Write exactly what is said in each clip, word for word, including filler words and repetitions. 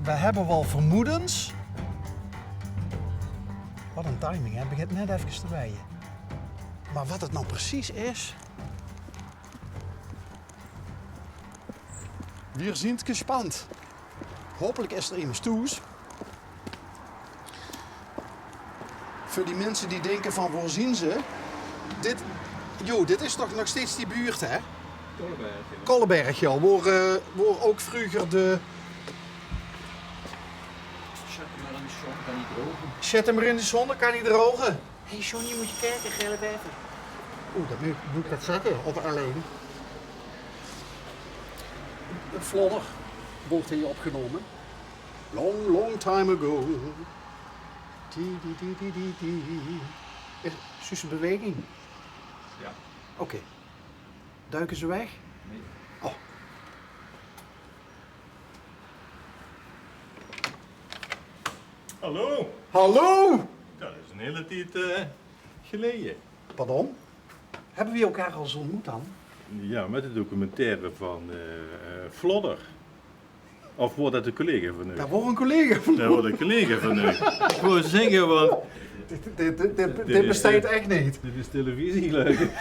We hebbe waal vermoedens. Wat ein timing, hè? Begint net efkes te weie. Mer wat 't noe precies is, veer zien gespand. Hopelik is d'r emes thoes. Veur die minse die dinke van: "Woor zien ze?" Dit, jo, dit is toch nog steeds die buurt, hè? Kolleberg, ja. Kolleberg, ja. Woor, eh, woor ouk vreuger de Zèt 'm mer in de zon, dan kan 'r droge. Zèt 'm mer in de zon, dan kan 'r droge. Hé, Johnny, mós se kieke, gele bever. Oeh, det mót, mót ich det zègke, of allein. Flodder woort hie opgenómme. Long, long time ago. Ti, ti, ti, ti, ti, ti. Is, zuus se beweging? Ja. Oké. Duike ze weg? Nee. Oh. Hallo. Hallo! Det is ein hiel tied, eh, geleje. Pardon? Hebbe we elkaar al ins ontmoet dan? Ja, mit de documentaire van, eh, eh, Flodder. Of woor det ein collega van uch? Det woor ein collega van uch. Det woor ein collega van uch. Ich wou zègke, want Dit, dit, dit, dit, dit besteit ech neet. Dit is televisie, geluif ich.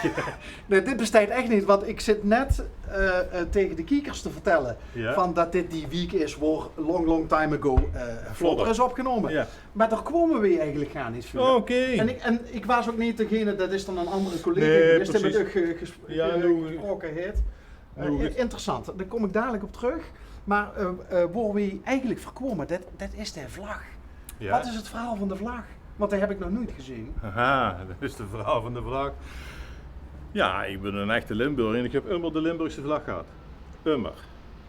Nae, dit besteit ech neet, want ich zit net, eh, eh, taenge de kiekers te vertèlle van det dit die wiek is woor Long Long Time Ago, eh, Flodder is opgenómme. Ja. Mer dao kómme we eigelik gaar neet veur. Oké. En ich, en ich waas ouk neet degene, det is dan ein anger collega gewaes, dae mit uch, eh, ges-, eh, gesproke haet. Eh, interessant, dao kóm ich dalik op trök. Mer, eh, eh, woor we eigelik veur kómme, det, det is de vlag. Ja. Wat is 't verhaol van de vlag? Want die höb ich nog noeit gezeen. Haha, det is 't verhaol van de vlag. Ja, ich bön ein echte Limburger en ich höb ummer de Limburgse vlag gehad. Ummer.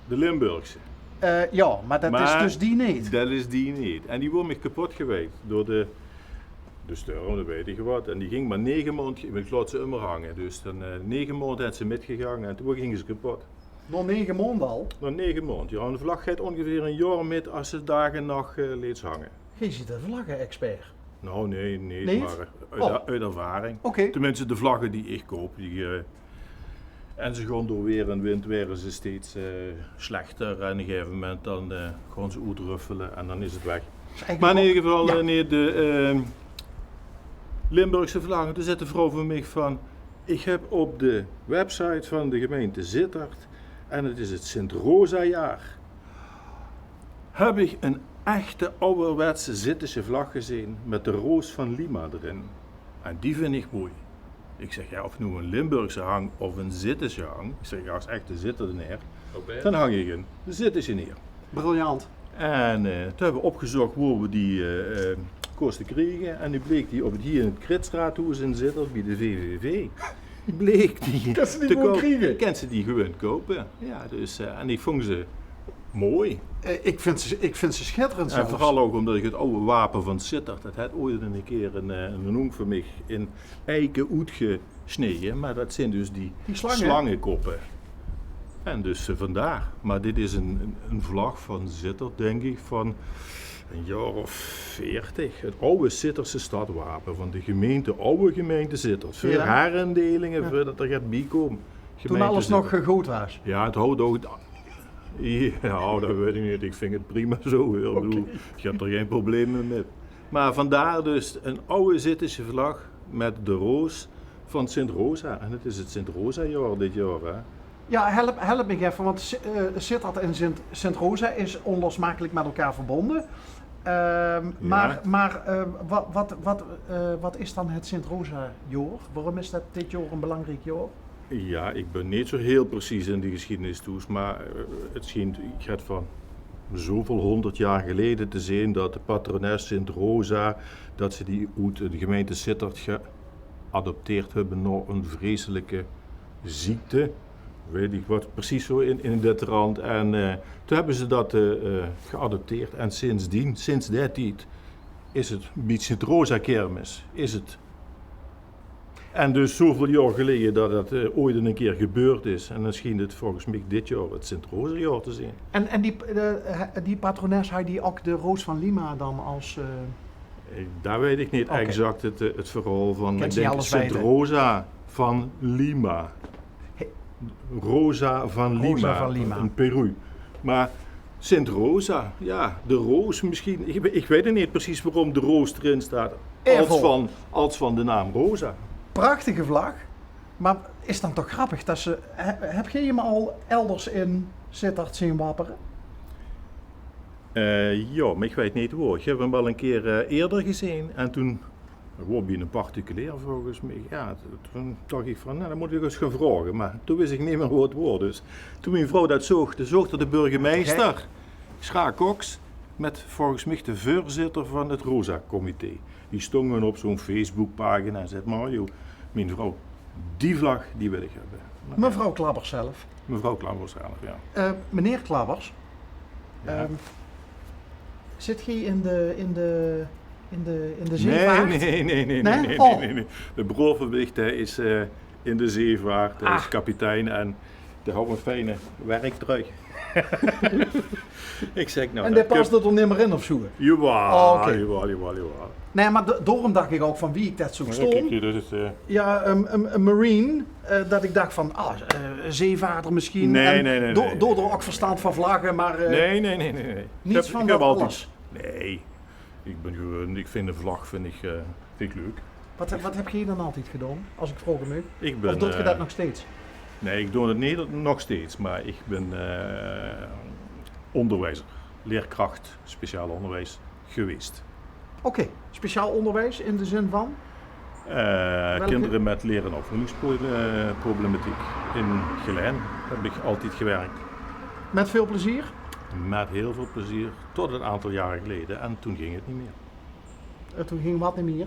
De Limburgse. Eh, ja, mer det is dus die neet. Det is die neet. En die woor mich kepot geweid door de, de storm, det weit ich wat. En die ging mer nege maond, ich laot ze ummer hange. Dus dan, eh, nege maond haet ze mitgegange en toen ging ze kepot. Nao nege maond al? Nao nege maond, ja. Ein vlag geit óngeveer ein jaor mit es ze daag en nach, eh, leets hange. Geer zeet ein vlagge-expert. Nou, nae, nae, mer, eh, oet, oet ervaring. Oké. Tenminste, de vlagge die ich koup, die, eh, en ze gaon door waer en wind waere ze steeds, eh, slechter. En op ein gegaeve moment dan, eh, gaon ze oetruffele en dan is 't weg. Mer in eder geval, eh, nae, de, eh, Limburgse vlagge, toen zaet de vrouw van mich van: "Ich höb op de website van de gemeinte Zitterd, en 't is 't Sint-Rosa-jaor, höb ich ein echte awwerwetse Zittesje vlag gezeen mit de roos van Lima d'rin. En die vinj ich mooi." Ich zèk: "Ja, of noe ein Limburgse hang of ein Zittesje hang," ich zèk, "ja, es echte Zitterdenaer, dan hang ich ein Zittesje neer." Briljant. En, eh, toen höbbe we opgezóch wo we die, eh, eh, kóste kriege. En noe bleek die op 't, hie in 't Kritsraadhoes in Zitterd, bie de V V V, bleek die te koup. Kèns se die gewoon kriege? Kèns se die gewoon koupe. Ja, dus, eh, en ich vóng ze mooi. Eh, ich vinj ze, ich vinj ze sjitterend zelfs. En veural ouch ómdet ich 't awwe wape van Zitterd, det haet ooit ins ein kier ein, eh, ein oom van mich in Eike oetge- sneje, mer det zeen dus die slangekoppe. En dus, eh, vandaar. Mer dit is ein, ein, ein vlag van Zitterd, dink ich, van ein jaor of veertig. 't Awwe Zitterdse stadwape van de gemeinte, awwe gemeinte Zitterd. Veur herindelinge, veurdet d'r get bie koom. Toen alles nog, eh, good waas. Ja, 't houwt ouch, ja, det weit ich neet. Ich vinj 't prima zo, huur. Ich höb d'r gein probleme mit. Mer vandaar dus ein awwe Zittesje vlag mit de roos van Sint Rosa. En 't is 't Sint Rosa-jaor dit jaor, hè? Ja, help, help mich effe, want Si-, eh, Sittard en Sint, Sint Rosa is ónlosmakelik mit elkaar verbónje. Ehm, mer, mer, eh, wat, wat, wat, eh, wat is dan 't Sint Rosa-jaor? Waorum is det dit jaor ein belangriek jaor? Ja, ich bön neet zo hiel precies in de gesjiedenis thoes, mer, eh, 't sjient get van zoväöl hónderd jaor geleje te zeen det de patrones Sint Rosa, det ze die oet de gemeinte Sittard geadopteerd höbbe nao ein vreselike ziekte. Weit ich wat precies zo in, in det rand. En, eh, toen höbbe ze det, eh, eh, geadopteerd. En sindsdien, sinds dae tied, is 't bie Sint Rosa-kermis, is 't En dus zoväöl jaor geleje det det, eh, ooit ein kier gebeurd is. En dan sjient 't volges mich dit jaor 't Sint Rosa-jaor te zeen. En, en die, eh, die patrones, haw die ouch de Roos van Lima dan es, eh, Eh, det weit ich neet exact, 't, eh, 't verhaol van, ich dink, Sint Rosa van Lima. Rosa van Lima, in Peru. Mer Sint Rosa, ja, de roos misschien. Ik, ik weet het niet precies waarom de roos erin staat. Als van, als van de naam Rosa. Prachtige vlag. Maar is dan toch grappig dat ze... Heb jij hem al elders in Zitterd zien wapperen? Eh, ja, maar ik weet niet waar. Ik heb hem wel een keer eh, eerder gezien. En toen woor bij een particulier volgens mij. Ja, toen dacht ik van, nou, dan moet ik eens gaan vragen. Maar toen wist ik niet meer wat het woord. Dus toen mijn vrouw dat zocht, toen zocht er de burgemeester, Schra Cox, met volgens mij de voorzitter van het Rosa-comité. Die stonden op zo'n Facebookpagina en zei: "Mario, mijn vrouw, die vlag, die wil ik hebben." Nou, mevrouw Klabbers zelf. Mevrouw Klabbers zelf, ja. Uh, meneer Klabbers, ja. Um, zit hij in de, in de, in de, in de zeevaart? Nee, nee, nee, nee, nee, nee, nee, oh, nee, nee. De broer van Wicht, hij is uh, in de zeevaart, hij ah, is kapitein en die houdt een fijne werktrui. Ik zeg, nou, en die past er toch niet meer in of zo? Jawel, oh, okay, jawel, jawel, jawel. Nee, maar daarom dacht ik ook van wie ik dat zo stond. Kijk, hier, dat is, uh... Ja, een, een, een marine, uh, dat ik dacht van, ah, uh, zeevaarder misschien. Nee, en nee, nee, door, nee, door er ook verstand van vlaggen, maar uh, nee, nee, nee, nee, nee, niets van dat alles. Nee, ik ben gewoon, ik vind een vlag vind ik, uh, vind ik leuk. Wat, wat heb je dan altijd gedaan, als ik vragen mag? Ik ben, of doet je dat nog steeds? Nee, ik doe het niet nog steeds, maar ik ben uh, onderwijzer, leerkracht, speciaal onderwijs geweest. Oké, okay, speciaal onderwijs in de zin van? Uh, kinderen met leer- en opvoedingsproblematiek in Gelaen heb ik altijd gewerkt. Met veel plezier? Met heel veel plezier, tot een aantal jaren geleden. En toen ging het niet meer. En toen ging wat niet meer?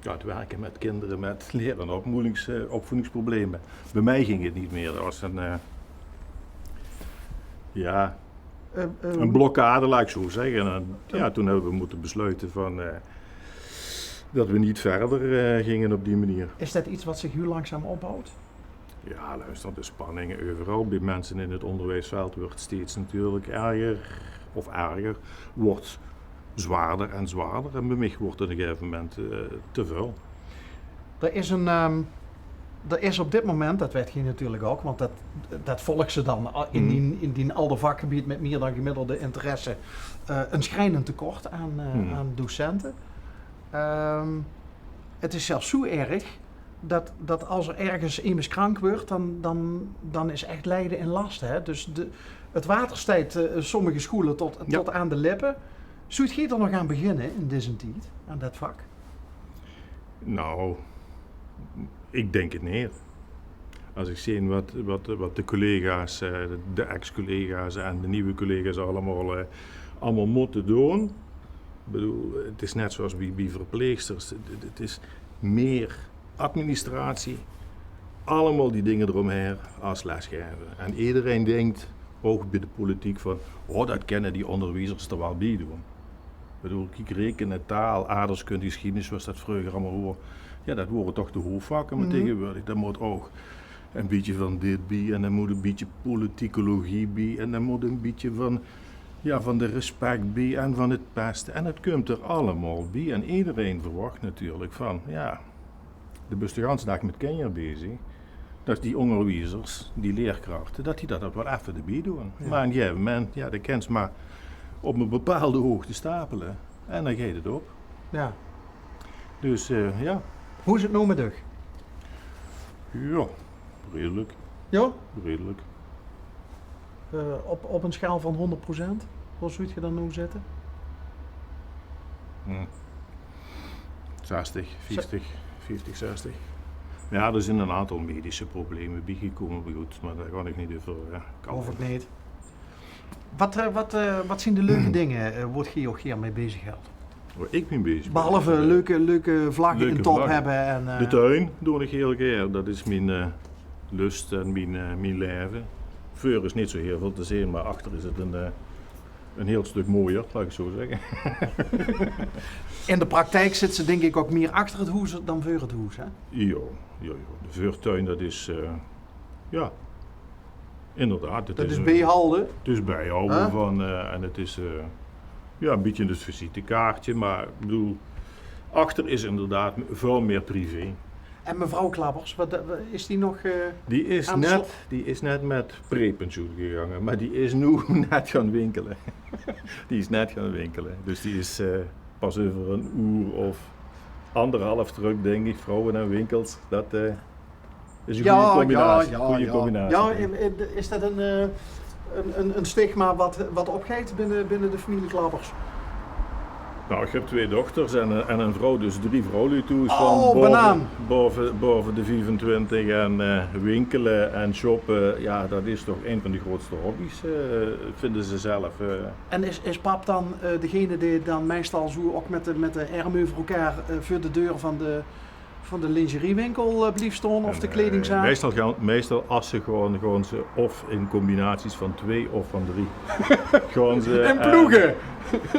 Ja, het werken met kinderen met leer- en opvoedings, uh, opvoedingsproblemen. Bij mij ging het niet meer. Dat was een, uh, ja, uh, een blokkade, laat ik zo zeggen. En, ja, toen hebben we moeten besluiten van, uh, dat we niet verder uh, gingen op die manier. Is dat iets wat zich heel langzaam opbouwt? Ja, luister, de spanning overal bij mensen in het onderwijsveld wordt steeds natuurlijk erger of erger. Wordt zwaarder en zwaarder en bij mij wordt het op een gegeven moment uh, te veel. Er is een, um, er is op dit moment, dat weet je natuurlijk ook, want dat, dat volgt ze dan in, mm, die, in die alder vakgebied met meer dan gemiddelde interesse, uh, een schrijnend tekort aan, uh, mm, aan docenten. Um, het is zelfs zo erg dat, dat als er ergens iemand krank wordt, dan, dan, dan is echt lijden en last. Hè? Dus de, het water stijgt uh, sommige scholen tot, ja, tot aan de lippen. Zult gij er nog aan beginnen in deze tijd, aan dat vak? Nou, ik denk het niet. Als ik zie wat, wat, wat de collega's, eh, de ex-collega's en de nieuwe collega's allemaal, eh, allemaal moeten doen. Ik bedoel, het is net zoals bij, bij verpleegsters. Het, het is meer administratie. Allemaal die dingen eromheen als lesgeven. En iedereen denkt, ook bij de politiek, van: "Oh, dat kunnen die onderwijzers er wel bij doen." Ik bedoel, kiek, rekenen, taal, aardrijkskunde, geschiedenis, zoals dat vroeger allemaal woor. Ja, dat woren toch de hoofdvakken, maar tegenwoordig, daar moet ook een beetje van dit bij en dan moet een beetje politicologie bij en dan moet een beetje van, ja, van de respect bij en van het pesten. En het komt er allemaal bij. En iedereen verwacht natuurlijk van, ja, de beste ganse dag met kinderen bezig, dat die onderwijzers, die leerkrachten, dat die dat wel even erbij doen. Ja. Maar op een gegeven moment, ja, de kent maar op een bepaalde hoogte stapelen en dan gaat het op. Ja. Dus, eh, ja. Hoe is het nou met uch? Ja, redelijk. Ja? Redelijk. Eh, op, op een schaal van honderd procent, hoe zult je dan nou zitten? Hm. Zestig, vieftig, vieftig, zestig. Ja, er zijn een aantal medische problemen bijgekomen, maar goed, maar daar kan ik niet over, eh, kalven. Hoeft niet. Wat, eh, wat, eh, wat zien de leuke dingen, eh, waar je je ook hier mee bezig houdt? Waar ik mee bezig ben? Behalve, eh, leuke, leuke vlaggen in top hebben en, eh, de tuin doe ik heel gaer. Dat is mijn, eh, lust en mijn, eh, mijn leven. Veur is niet zo heel veel te zien, maar achter is het een, eh, een heel stuk mooier, laat ik het zo zeggen. In de praktijk zit ze denk ik ook meer achter het hoes dan veur het hoes, hè? Ja, ja, ja. De veurtuin, dat is, eh, ja, inderdaad. Het is bijhouden. Het is bijhouden van, eh, en het is, eh, ja, een beetje het visitekaartje, maar ik bedoel, achter is inderdaad veel meer privé. En mevrouw Klabbers, wat, eh, is die nog, eh, aan de slag? Die is net, die is net met prepensioen gegange, maar die is noe net gaon winkele. Die is net gaon winkele. Dus die is, eh, pas euver 'n oer of anderhalf trök, dink ich. Vrouwe en winkels, dat, eh, is 'n gooj combinatie. Jao, jao, jao. Jao, is det ein, eh, ein, ein, ein stigma wat, wat opgeit binne, binne de femilie Klabbers? Nou, ich höb twee dochters en ein, en ein vrouw, dus drie vrouwluuj thoes van baove, baove de viefentwintig. En, eh, winkele en shoppe, jao, dat is toch ein van de grootste hobby's, eh, vinde ze zelf, eh. En is, is pap dan, eh, degene dae dan meistal zoe ouch met de, met de erm euver elkaar, eh, veur de deur van de van de lingeriewinkel, eh, blief staon of de kledingzaak? Meistal gaon, meistal as ze gaon, gaon ze of in combinaties van twee of van drie. Gaon ze in ploege?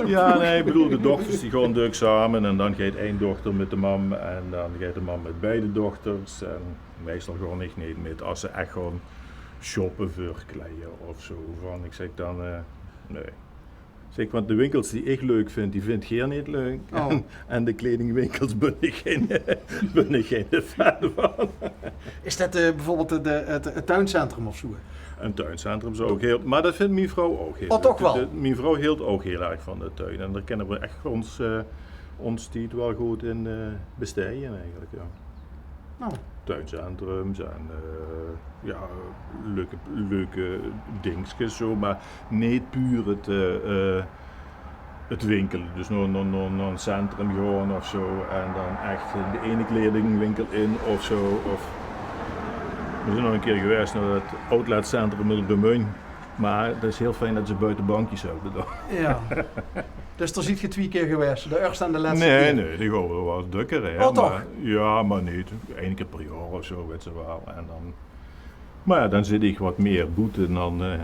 Jao, nae, ich bedoel, de dochters die gaon dök same en dan geit ein dochter mit de mam en dan geit de mam mit beide dochters. En meistal gaon ich neet mit as ze ech gaon shoppe veur kleie of zoe. Van, ich zèk dan, eh, nae. Zèk, want de winkels die ich leuk vind, die vindt geer neet leuk. Oh. En, en de kledingwinkels bön ich gein, bön ich gein fan van. Is det, eh, bieveurbeeld de, de, het, het tuincentrum of zoe? Ein tuincentrum zou ich hiel, maar det vindt mien vrouw ouch hiel leuk. Oh, toch waal? De, mien vrouw hilt ouch hiel erg van de tuin. En dao kinne we ech ós, eh, ós tied waal good in, eh, bestije eigelik, jao. Nou. Tuincentrums en, eh, jao, leuke, leuke dingskes, zoe, maar neet puur het, eh, eh, het winkele. Dus nao, nao, nao, nao ein centrum gaon of zoe en dan ech de eine kledingwinkel in of zoe. Of we zeen nog ein kier gewaes nao het outletcentrum op de Mun. Maar det is hiel fijn det ze boete bankjes höbbe dan. Jao. Dus dao zeet geer twie kier gewaes, de ierste en de lètste kier? Nae, nae, die gaon we waal dökker, hè. Oh, toch? Maar, jao, maar neet. Ein kier per jaor of zoe, wèts se waal. En dan, maar jao, dan zit ich wat mier boete dan, eh,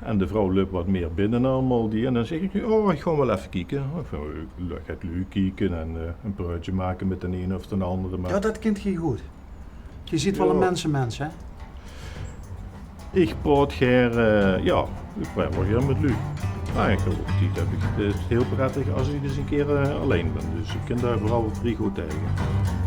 en de vrouw löp wat mier binne allemaol. Die, en dan zèk ich, oh, ich gaon waal effe kieke. Of, eh, leuk, leuk kieke en, eh, ein praotsje make mit d'n eine of d'n andere. Maar jao, det kint geer good. Geer zeet waal ein mensemens, hè? Ich praot gaer, eh, jao, ich praot waal gaer mit luuj. Maar ich höb ouch tied, höb ich het hiel prettig as ich ins ein kier, eh, allein bön. Dus ich kin dao veural vrie good taenge.